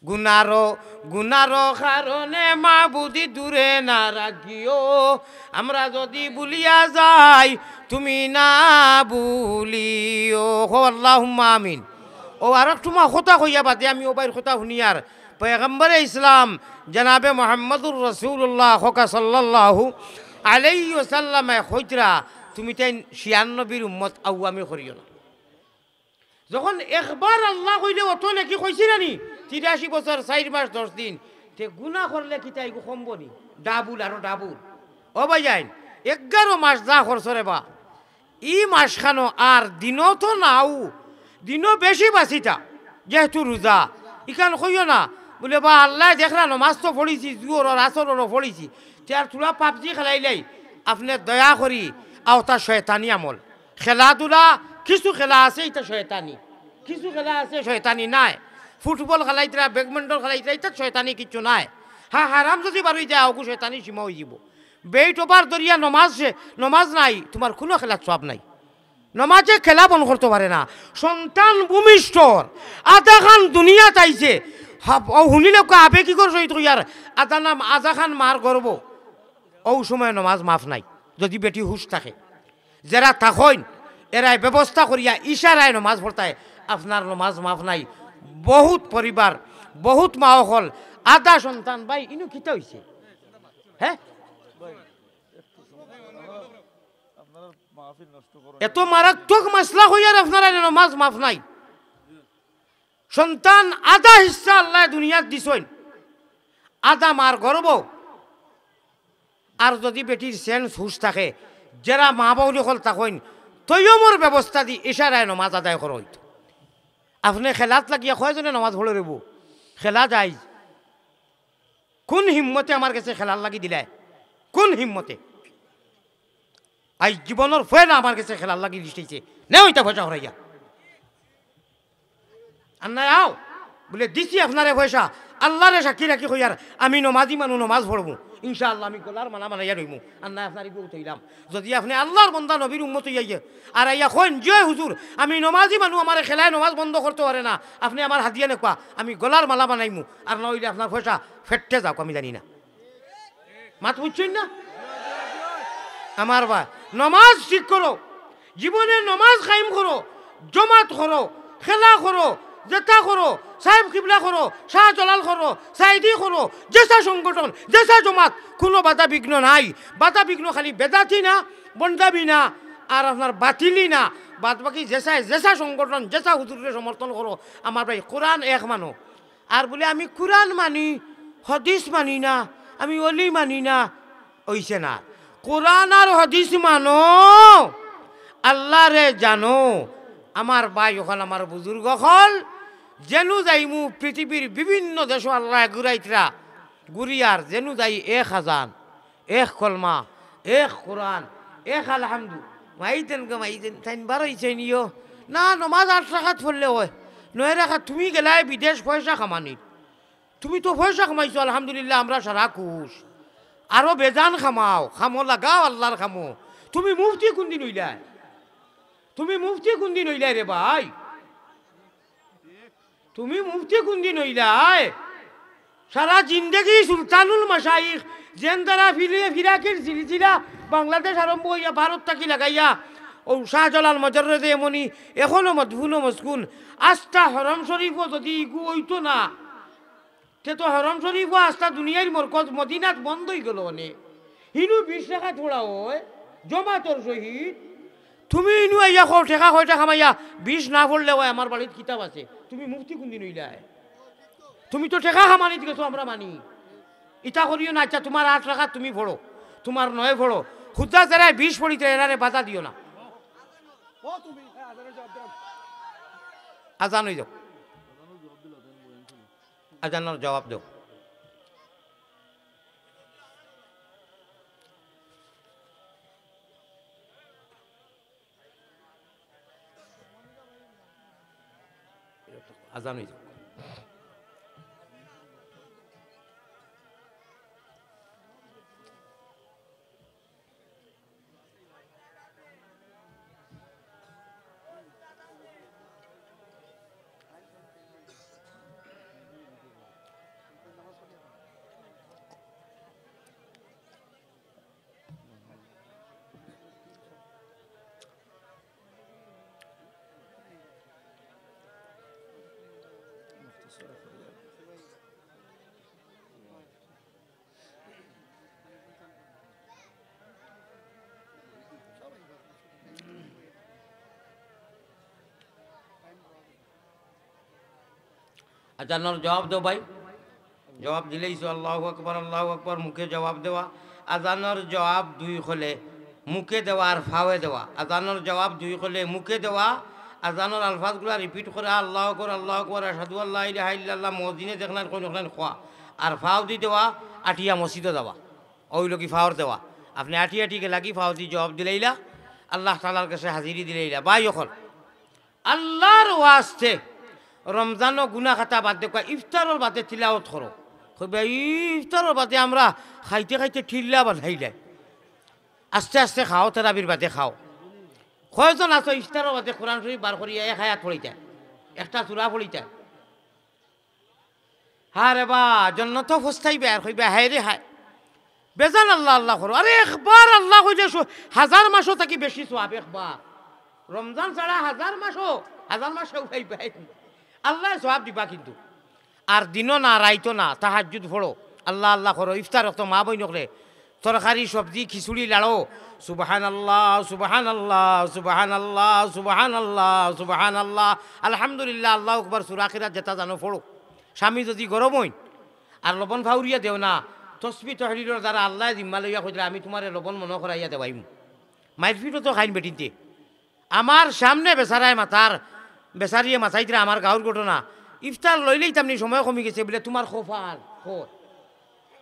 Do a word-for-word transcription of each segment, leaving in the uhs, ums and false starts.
গুনারো গুনারো কারণে মাবুদি দূরে না রাখিও, আমরা যদি ভুলিয়া যাই তুমি না ভুলিও। কও আল্লাহুম্মা আমিন। ও আরক তুমা কথা কইয়া বাদে আমি ও ভাইর কথা হুনিয়ার। পয়গম্বরে ইসলাম জনাবে মুহাম্মদুর রাসূলুল্লাহ কউক্কা সাল্লাল্লাহু আলাইহি ওয়াসাল্লামে কইতরা, তুমি তাইন শিয়ার নবীর উম্মত আওয়ামি করিও না। যখন একবার আল্লায় কইলে অত নেকি কইছে না নি, তিরাশি বছর, চাইর মাস, দশ দিন, তে গুনা করলে কিতা ইগু কমবো নি? ডাবল, আরো ডাবল। ও ভাইয়াইন, এগারো মাস যা করছো রে বা, ই মাসখানো আর দিনো তো নাও, দিনো বেশি বাঁচিতা, যেহেতু রোজা। ইখান কইও না, বুলে, "বা আল্লায় দেখরা নমাজ তো পড়িছি, জুহরর, আসররও পড়িছি, তে আর থুড়া পাবজি খেলাইলাই।" আপনে দয়া করি, অতা শয়তানি আমল। খেলাধুলা, কিছু খেলা আছে ইতা শয়তানি, কিছু খেলা আছে শয়তানি নায়। ফুটবল খেলাইতরা, ব্যাডমিন্টন খেলাইতরা, ইতা শয়তানি কিচ্ছু নায়। হ্যাঁ, হারাম যদি বারই যায়, অগু শয়তানি সীমা অইযিবো। বেইট ওভার ধরিয়া নমাজ সে-, নমাজ নাই, তুমার কুনু খেলাত সওয়াব নাই। নমাজে খেলা বন্ধ করতো পারে না। সন্তান ভূমিষ্ঠর, আধাখান দুনিয়াত আইছে, হাব-, অউ হুনিলে কয় আবেগিকর সহিত কইয়ার, আধা নাম আধাখান মার গর্ভ। অউ সময় নমাজ মাফ নাই, যদি বেটি হুশ থাকে। যেরা থাকইন, এরায় ব্যবস্থা করিয়া ইশারায় নমাজ পড়তায়, আপনার নমাজ মাফ নাই। বহুত পরিবার, বহুত মা অকল, আধা সন্তান, ভাই, ইনো কিতা অইছে? হ্যাঁ? এত মারাত্মক মাসলা কইয়ার আপনারার নমাজ মাফ নাই। সন্তান আধা হিস্সা আল্লায় দুনিয়াত দিছইন, আধা মার গর্ভ। আর যদি বেটির সেন্স হুশ থাকে, যেরা মা বাউলি অকল থাকইন, তৈয়মর ব্যবস্থা দি ইশারায় নমাজ আদায় করা অইতো। আপনে খেলাত লাগিয়া কয়জনে নমাজ পড়ে রইবো? খেলা যায়। কুন হিম্মতে আমার গেছে খেলার লাগি দিলায়? কুন হিম্মতে? আইজ জীবনর পয়লা আমার গেছে খেলার লাগি লিস্ট আইছে। নেও ইতা পয়সা হরাইয়া। আর নায় আও, বুলে, "দিছি আপনারে পয়সা, আল্লারে সাক্ষী রাখি কইয়ার, আমি নমাজি মানু, নমাজ পড়মু। ইনশাআল্লাহ আমি গলার মালা বানাইয়া রইমু। আর নায় আপনার ইগু উঠাইলাম।" যদি আপনে আল্লার বন্দা নবীর উম্মত অইয়া ইয়ে, আর আইয়া কইন, "জি অয় হুজুর, আমি নমাজি মানু, আমারে খেলায় নমাজ বন্ধ করতো পারে না, আপনে আমার হাদিয়া নেউক্কা, আমি গলার মালা বানাইমু, আর না অইলে আপনার পয়সা ফেটতে যাউক, আমি জানি না।" মাত বুঝছইন না? আমার ভাই, নমাজ ঠিক করো, জীবনে নমাজ কায়েম করো, জমাত করো, খেলা করো, যেতা করো, সাহেব কিবলা করো, শাহজালাল করো, সাইদি করো, যেছা সংগঠন, যেছা জমাত, কুনু বাধা বিঘ্ন নাই। বাধা বিঘ্ন খালি বেদাতি না, বন্দাবি না, আর আপনার বাতিলি না। বাদ বাকি যেছা, যেছা সংগঠন, যেছা হুজুররে সমর্থন করো, আমার ভাই, কোরআন এক মানো। আর বুলে, "আমি কুরআন মানি, হাদিস মানি না, আমি অলি মানি না", অইছে না। কুরআন আর হাদিস মানো, আল্লারে জানো। আমার ভাই অকল, আমার বুজুর্গ অকল, যেনু যাইমু পৃথিবীর বিভিন্ন দেশো আল্লায় ঘুরাইতরা, ঘুরিয়ার যেনু যাই এক আজান, এক কলমা, এক কুরআন, এক আলহামদু। মাইদেন গো মাইদেন, তাইন বারইছইন ইয়ো। না, নমাজ আট রাকাত পড়লে অয়, নয় রাকাত। তুমি গেলায় বিদেশ পয়সা কামানিত। তুমি তো পয়সা কামাইছো, আলহামদুলিল্লাহ, আমরা সারা খুশ। আরো বেজান কামাও, কামো লাগাও আল্লার কামো। তুমি মুফতি কুনদিন অইলায়? তুমি মুফতি কুনদিন অইলায় রে ভাই? তুমি মুফতি কুনদিন অইলায়? সারা জিন্দেগি সুলতানুল মাশাইখ, যেন তারা ফিরে ফিরাকের সিলসিলা বাংলাদেশ আরম্ভ অইয়া ভারত থাকি লাগাইয়া, অউ শাহজালাল মজররদে এমনি এখনো মদফুন ও মসকুন। আস্তা হরম শরীফও যদি ইগু অইতো না, তে তো হরম শরীফও আস্তা দুনিয়ার মরকজ মদিনাত বন্ধ অইগেলো অনে। হিনু বিশ রাকাত পড়া অয়, জমাতর সহিত। তুমি ইনু আইয়া কও, টেকা কয়টা কামাইয়া? বিশ না পড়লে অয়, আমার বাড়িত কিতাব আছে। তুমি মুফতি কুনদিন অইলায়? তুমি তো টেকা কামানিত গেছো, আমরা মানি। ইতা করিও না, আচ্ছা, তুমার আট রাকাত তুমি পড়ো, তুমার নয় পড়ো। হুদা যেরায় বিশ পড়িতরা, এরারে বাধা দিও না। আজান অই যাউক। আজানর জবাব দেও। আজান অই যাউক। আজানর জবাব দেও ভাই। জবাব দিলাইছো, আল্লাহু আকবার, আল্লাহু আকবার, মুখে জবাব দেওয়া। আজানর জবাব দুই খলে, মুখে দেওয়া আর ফাওয়ে দেওয়া। আজানর জবাব দুই খলে, মুখে দেওয়া, আজানর আলফাজগুলা repeat করা, আল্লাহু আকবার, আল্লাহু আকবার, আশহাদু আল্লা ইলাহা ইল্লাল্লাহ, মুয়াজ্জিনে দেখলাইন কইন অখলাইন কওয়া, আর ফাওদি দেওয়া, আটিয়া মসজিদো যাওয়া। অউ অইলো কি ফাওর দেওয়া। আপনে আটি আটি গেলাগি ফাওদি জবাব দিলাইলা, আল্লাহ তাআলার কাছে হাজিরি দিলাইলা। ভাই অকল, আল্লাহর ওয়াস্তে রমজানো গুনা খাতা বাদ দেউক্কা, ইফতারর বাদে তিলাওত করো। কইবা, "ই ইফতারর বাদে আমরা খাইতে খাইতে টিল্লা বানাইলাই।" আস্তে আস্তে খাও, তারাবির বাদে খাও। কয়জন আছো ইফতারর বাদে কোরআন শরীফ বার করিয়া এক আয়াত পড়িতা, একটা সূরা পড়িতা? হা রে বা, জন্নতো ফস্তাইবা আর কইবা, "হায় রে হায়।" বেজান আল্লাহ আল্লাহ করো। আরে একবার আল্লাহ কইলে শ-, হাজার মাসও থাকি বেশি সওয়াব একবার। রমজান ছাড়া হাজার মাসও, হাজার মাসও পাইবা। আল্লায় সওয়াব দিবা কিন্তু। আর দিনো না, রাইতো না, তাহাজ্জুদ পড়ো, আল্লাহ আল্লাহ করো, ইফতার অক্ত মা বইন অকলে তরকারি, সবজি, খিচুড়ি, লাড়ো, সুবহানাল্লাহ, সুবহানাল্লাহ, সুবহানাল্লাহ, সুবহানাল্লাহ, সুবহানাল্লাহ, আলহামদুলিল্লাহ, আল্লাহু আকবার, সূরা কিরাত যেটা জানো পড়ো। স্বামী যদি গরম অইন আর লবণ ফাউরিয়া দেও না, তসবি তহলিলর দ্বারা আল্লায় জিম্মা লইয়া কইতরা, "আমি তুমারে লবণ মনো করাইয়া দেওয়াইমু।" মাইরপিটও তো খাইন বেটিন্তে। আমার সামনে বেচারায় মাতার, বেচারিয়ে মাতাইতরা আমার গাঁওর ঘটনা। ইফতার লইলেই তামনি সময় কমি গেছে, বুলে, "তুমার কপাল, কর।"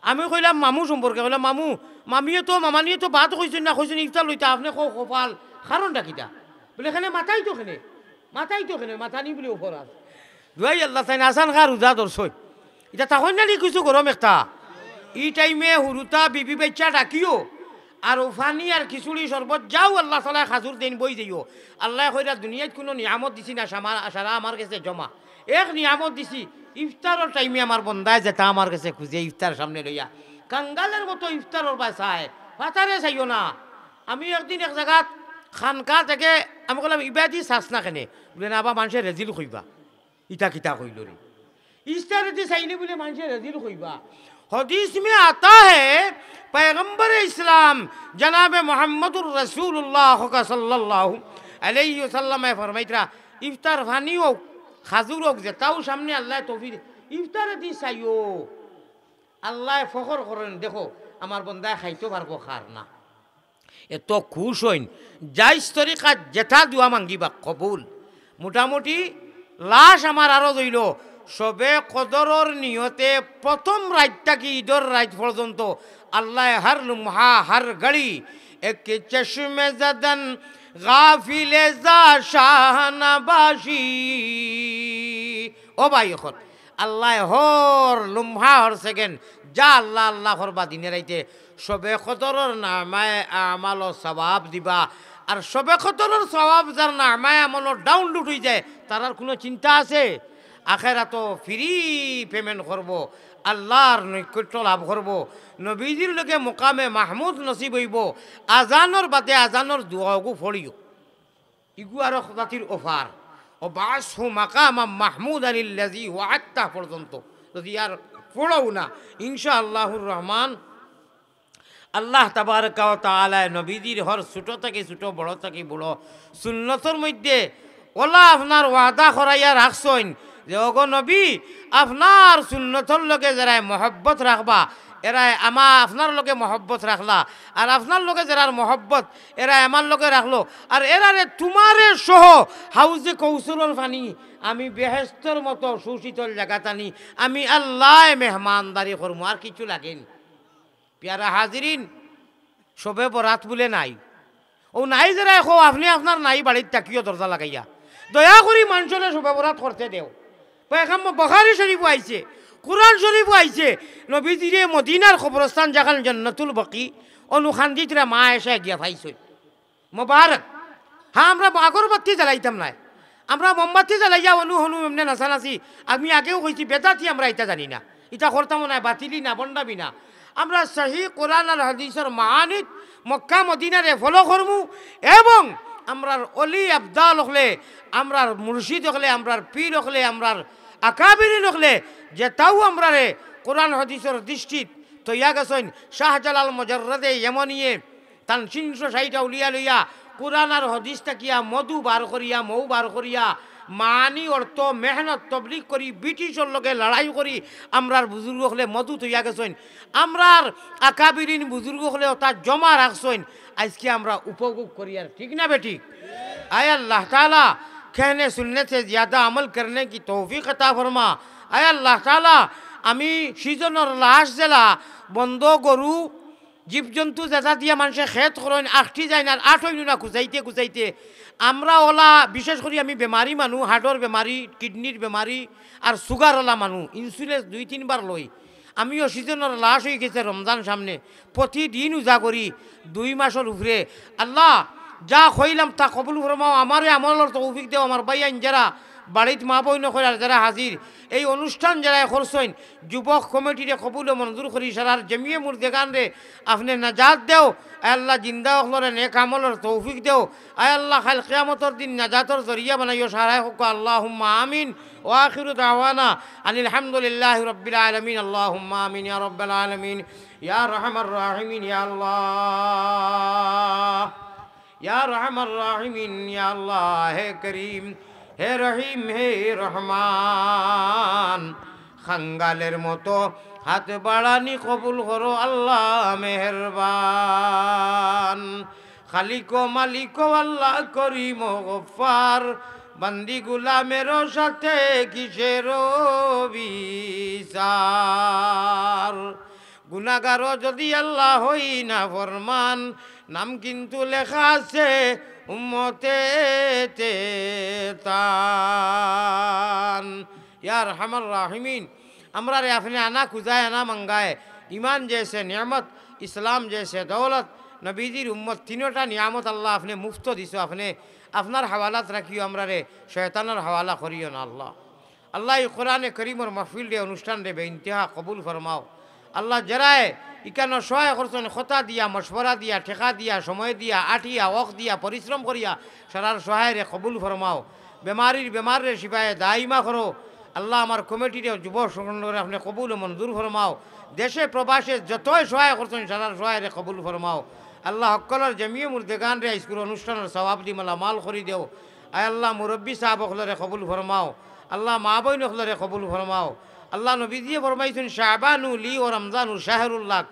আমি কইলাম মামু সম্পর্কে, কইলাম, "মামু, মামিয়ে তো, মামানিয়ে তো বাদ কইছইন না, কইছইন ইফতার লইতা, আপনে কও কপাল, কারণটা কিতা?" বুলে, "কেনে মাতাইতো কেনে, মাতাইতো কেনে, মাতানি বুলে অপরাধ।" দুয়াই আল্লাহ, তাইন আসান খা রোজা ধরছইন। ইটা তা কইন না নি কিছু গরম একটা। ই টাইমে হুরুতা বিবি বাইচ্চা ডাকিও, আর অউ ফানি আর খিচুড়ি শরবত যাও, আল্লাহ তাআলায় খাজুর দেইন বই যাইও। আল্লায় কইরা দুনিয়াত কুনু নিয়ামত দিছি না, সামা-, সারা আমার গেছে জমা। এক নিয়ামত দিছি, ইফতারর টাইমে আমার বন্দায় যেটা আমার গেছে খুঁজে ইফতার সামনে লইয়া, কাঙ্গালের মতো ইফতারর বায় চায়, ফাতারে চাইও না। আমি একদিন এক জাগাত খানকা থেকে আমি কইলাম, "ইবাদি চাস না কেনে?" বুলে, "না বা, মানষে রেজিল কইবা।" ইতা কিতা কইল রে? ইফতারেদি চাইলে বুলে মানষে রেজিল কইবা। হাদিস মে আতা হে, পয়গম্বর ইসলাম জনাবে মুহাম্মদুর রাসূলুল্লাহ সাল্লাল্লাহু আলাইহি ওয়াসাল্লামে ফরমাইতরা, ইফতার ফানি অউক, খাজুর অউক, যেটাও সামনে আল্লায় তৌফিক, ইফতারেদি চাইও। আল্লায় ফখর করইন, দেখো আমার বন্দায় খাইতো পারবো, খার না। এত খুশ অইন, জাইজ তরিকাত যেটা দোয়া মাঙ্গিবা কবুল। মোটামুটি লাশ আমার আরজ অইলো, শবে কদরর নিয়তে প্রথম রাইত থাকি ইদর রাইত পর্যন্ত আল্লায় হর লুমহা, হর ঘড়ি, এক চশমে জদন গাফিলে জা শাহনবাশি। ও ভাই অকল, আল্লায় হর লুমহা, হর সেকেন্ড যা আল্লাহ আল্লাহ করবা দিনে রাইতে, শবে কদরর নামায়ে আমালো সওয়াব দিবা। আর শবে কদরর সওয়াব যার নামায়ে আমলো download অইযায়, তার আর কুনু চিন্তা আছে? আখেরাতো free payment করবো, আল্লাহর নৈকট্য লাভ করবো, নবীজির লগে মোকামে মাহমুদ নসিব অইবো। আজানর বাদে আজানর দোয়াগু পড়িও। ইগু আরো জাতির offer। ওয়াবআসহু মাকামাম মাহমুদানিল্লাযী ওয়াআদতাহ পর্যন্ত যদি আর পড়াও না, ইনশাআল্লাহুর রহমান আল্লাহ তাবারাকা ওয়া তাআলায় নবীজির হর ছোট থাকি ছোট, বড় থাকি বড় সুন্নতর মধ্যে ওলা আপনার ওয়াদা করাইয়া রাখছইন যে, "ওগো নবী, আপনার সুন্নতর লগে যেরায় মহব্বত রাখবা, এরায় আমা-, আপনার লগে মহব্বত রাখলা, আর আপনার লগে যেরার মহব্বত, এরায় আমার লগে রাখলো, আর এরারে তুমারে সহ হাউজে কৌসরর পানি আমি বেহেস্তর মতো সুশীতল জাগাত আনি আমি আল্লায় মেহমানদারি করমু, আর কিচ্ছু লাগেনি।" পিয়ারা হাজিরিন, শবে বরাত বুলে নাই। অউ নাই যেরায় কও, আপনে আপনার নাই বাড়িত থাকিও দরজা লাগাইয়া। দয়া করি মানষরে শবে বরাত করতে দেও। পয়গাম্বর, বুখারী শরীফো আইছে, কুরআন শরীফো আইছে, নবীজিরে মদিনার কবরস্থান যেখান জান্নাতুল বকি, অনো কান্দিতরা মা আয়েশায় গিয়া পাইছইন। মোবারক। হ্যাঁ, আমরা আগরবাতি জ্বালাইতাম নায়, আমরা মোমবাতি জ্বালাইয়া অনো হনু এমনে নাচানাচি। আমি আগেও কইছি, বেদাতি আমরা ইতা জানি না, ইতা করতামও নায়, বাতিলি না, ভণ্ডামি না। আমরা সহি কোরআন আর হাদিসর মাআনিত মক্কা মদিনারে follow করমু এবং আমরার অলি আবদাল অকলে, আমরার মুর্শিদ অকলে, আমরার পীর অকলে, আমরার আকাবিরিন অকলে যেতাউ আমরারে কোরআন হাদিসর দৃষ্টিত থইয়া গেছইন, শাহজালাল মুজাররদে ইয়ামানিয়ে তান তিনশো ষাইট আউলিয়া লইয়া কোরআন আর হাদিস থাকিয়া মধু বার করিয়া, মৌ বার করিয়া, মানি অর্থ মেহনত তবলিগ করি, ব্রিটিশর লগে লড়াই করি, আমরার বুজুর্গ অকলে মধু থইয়া গেছইন। আমরার আকাবিরিন বুজুর্গ অকলে অতা জমা রাখছইন, আইজকে আমরা উপভোগ করিয়ার, ঠিক না বেঠিক? আয় আল্লাহ তাআলা, कहने सुनने से ज्यादा अमल करने की तौफीक अता फरमा। আয় আল্লাহ তাআলা, আমি সিজনর লাশ যেলা, বন্ধ গরু, জীবজন্তু যেতা দিয়া মানষে খেত করইন, আখটি যাইন আর আটইন না খুজাইতে খুজাইতে। আমরা অলা, বিশেষ করি আমি বেমারি মানু, হার্টর বেমারি, কিডনির বেমারি আর সুগার অলা মানু, ইনসুলিন দুই তিনবার লই। আমিও সিজনর লাশ অইগেছে রমজান সামনে, প্রতিদিন উজা করি দুই মাসর উপরে। আল্লাহ, যা কইলাম তা কবুল ফরমাও, আমারে আমলর তৌফিক দেও, আমার ভাইয়াইন যেরা বাড়িত মা বইন অকল আর যেরা হাজির, এই অনুষ্ঠান যেরা করছইন, যুবক কমিটিরে কবুল ও মঞ্জুর করি, সারার জমিয়ে মুর্দেগানরে আপনে নাজাত দেও। আয় আল্লাহ, জিন্দা অকলরে নেক আমলর তৌফিক দেও। আয় আল্লাহ, কাইল কিয়ামতর দিন নাজাতর জরিয়া বানাইও সারায় কউক্কা, আল্লাহুম্মা আমিন। ওয়া আখিরু দাওয়ানা আনিল হামদুলিল্লাহি রাব্বিল আলামিন। আল্লাহুম্মা আমিন ইয়া রাব্বাল আলামিন, ইয়া আরহামার রাহিমিন, ইয়া আল্লাহ। ইয়া আরহামার রাহিমিন, ইয়া আল্লাহ, হে করিম, হে রহিম, হে রহমান, খাঙ্গালের মতো হাত বাড়ানি কবুল করো আল্লাহ মেহেরবান। খালিক ও মালিক ও আল্লাহ করিম ও গফফার, বান্দি গুলামেরও সাথে কিসের বিচার? গুনাগারও যদি আল্লাহ হই না ফরমান, নাম কিন্তু লেখা আছে উম্মতেতে তান। ইয়া আরহামার রাহিমিন, আমরারে আপনে আনা খুজায়, আনা মাঙ্গায়, ইমান জেসে নিয়ামত, ইসলাম জেসে দৌলত, নবীজির উম্মত, তিনোটা নিয়ামত আল্লাহ আপনে মুফত দিছো, আপনে আপনার হাওয়ালাত রাখিও, আমরারে শয়তানর হাওয়ালা করিও না আল্লাহ। আল্লাহ, ই কোরআনে করিমর মাহফিলরে, অনুষ্ঠানরে বেইন্তেহা কবুল ফরমাও। আল্লাহ, যেরায় ইকানো সহায় করছইন, কথা দিয়া, মশওয়ারা দিয়া, টেকা দিয়া, সময় দিয়া, আটিয়া, অখ দিয়া, পরিশ্রম করিয়া, সারার সহায়রে কবুল ফরমাও। বেমারির বেমাররে শিফায়ে দাইমা করো। আল্লাহ, আমার কমিটিরে, যুব সংগঠনরে আপনে কবুল ও মঞ্জুর ফরমাও। দেশে প্রবাসে যতয় সহায় করছইন, সারার সহায়রে কবুল ফরমাও। আল্লাহ, হক্কলর জমিয়ে মুর্দেগানরে আইজকুর অনুষ্ঠানর সওয়াব দি মালামাল করি দেও। আয় আল্লাহ, মুরব্বি সাহাব অকলরে কবুল ফরমাও। আল্লাহ, মা বইন অকলরে কবুল ফরমাও। আল্লাহ, নবীজিয়ে ফরমাইছইন, "শাবানু লি ও রমজানু শাহরুল্লাহ।"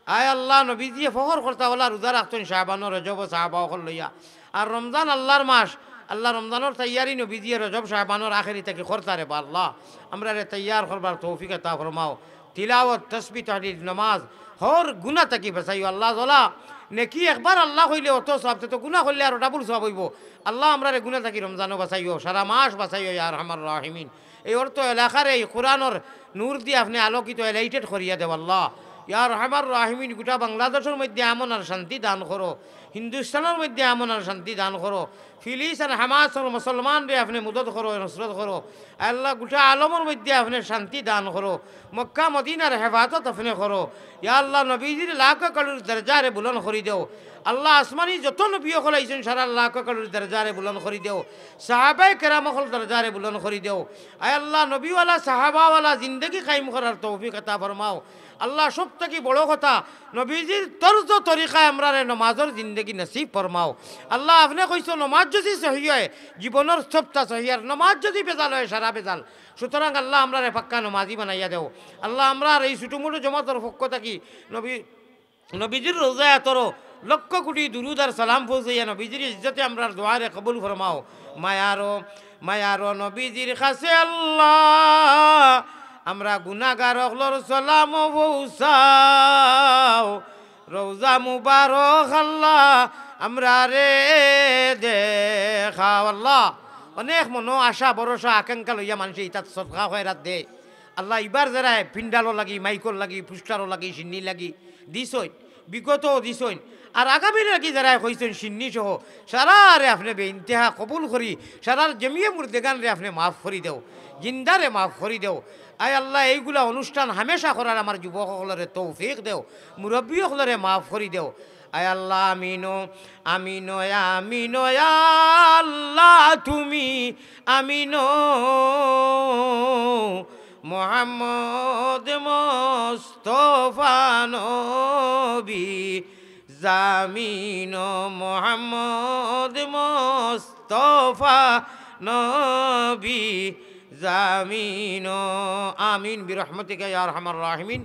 আয় আল্লাহ, নবীজিয়ে ফখর করতা অলা রোজা রাখছইন শাবানর, রজব ও সাহাবা অকল লইয়া। আর রমজান আল্লাহর মাস, আল্লাহ রমজানর তৈয়ারি নবীজিয়ে রজব শাবানর আখেরি থাকি করতা রে বা আল্লাহ। আমরারে তৈয়ার করবার তৌফিক আতা ফরমাও। তিলাওয়াত, তসবিহ, তাহলিল, নামাজ, হর গুনা থাকি বাঁচাইও আল্লাহ। জলা নেকি একবার আল্লাহ কইলে অত সওয়াব, তে তো গুনা করলে আরো ডাবল সওয়াব অইবো। আল্লাহ, আমরারে গুনা থাকি রমজানো বাঁচাইও, সারা মাস বাঁচাইও, ইয়া আরহামার রাহিমিন। এই অর্থ এলাকারে এই কোরআনর নূর দিয়া আপনে আলোকিত, এলাইটেড করিয়া দেও আল্লাহ। ইয়া আরহামার রাহিমিন, গোটা বাংলাদেশর মধ্যে আমন আর শান্তি দান করো, হিন্দুস্তানর মধ্যে আমন আর শান্তি দান করো, ফিলিস্তিন হামাসর মুসলমানরে আপনে মদদ করো, নসরত করো। আল্লাহ, গোটা আলমর মধ্যে আপনে শান্তি দান করো, মক্কা মদিনার হেফাজত আপনে করো। ইয়া আল্লাহ, নবীজির লাখ কলুর দরজারে বুলন্দ করি দেও। আল্লাহ, আসমানি যত নবী অকল আইছইন, সারার লাখ কলুর দরজারে বুলন্দ করি দেও। সাহাবায়ে কেরাম অকল দরজারে বুলন্দ করি দেও। আয় আল্লাহ, নবীওয়ালা, সাহাবাওয়ালা জিন্দেগি কায়েম করার তৌফিক আতা ফরমাও। আল্লাহ, সব থাকি বড় কথা, নবীজির তর্জ তরিকায় আমরারে নমাজর জিন্দেগি নসিব ফরমাও। আল্লাহ, আপনে কইছো, নমাজ যদি সহি অয়, জীবনর সবটা সহি, আর নমাজ যদি বেজাল অয়, সারা বেজাল। সুতরাং আল্লাহ, আমরারে পাক্কা নমাজি বানাইয়া দেও। আল্লাহ, আমরার এই ছোটমোটো জমাতর পক্ষ থাকি নবী, নবীজির রওজায় আতরো লক্ষ কোটি দুরুদ আর সালাম পৌঁছাইয়া নবীজির ইজ্জতে আমরার দোয়ারে কবুল ফরমাও। মায়ারো, মায়ারো নবীজির কাছে আল্লাহ, আমরা গুনাগার অকলর সালাম পৌঁছাও। রওজা মুবারক আল্লাহ, আমরারে দেখাও আল্লাহ। অনেক মনো আশা, ভরসা, আকাঙ্ক্ষা লইয়া মানষে ইতাত সদকা খয়রাত দেয়। আল্লাহ, ইবার যেরায় পিন্ডালর লাগি, মাইকর লাগি, পোস্টারর লাগি, শিন্নি লাগি দিছইন, বিগতও দিছইন, আর আগামীর লাগি যেরায় কইছইন শিন্নি সহ, সারারে আপনে বেইন্তেহা কবুল করি, সারার জমিয়ে মুর্দেগানরে আপনে মাফ করি দেও, জিন্দারে মাফ করি দেও। আয় আল্লাহ, এইগুলা অনুষ্ঠান হামেশা করার আমার যুবক অকলরে তৌফিক দেও, মুরব্বী অকলরে মাফ করি দেও। আয় আল্লাহ, আমিনো, আমিনো, আমিনো, ইয়া আল্লাহ, তুমি আমিনো, মোহাম্মদ মোস্তফা নবী, জামিনো, মোহাম্মদ মোস্তফা নবী, জামিনো। আমিন বিরহমতিকা ইয়া আরহামার রাহিমিন।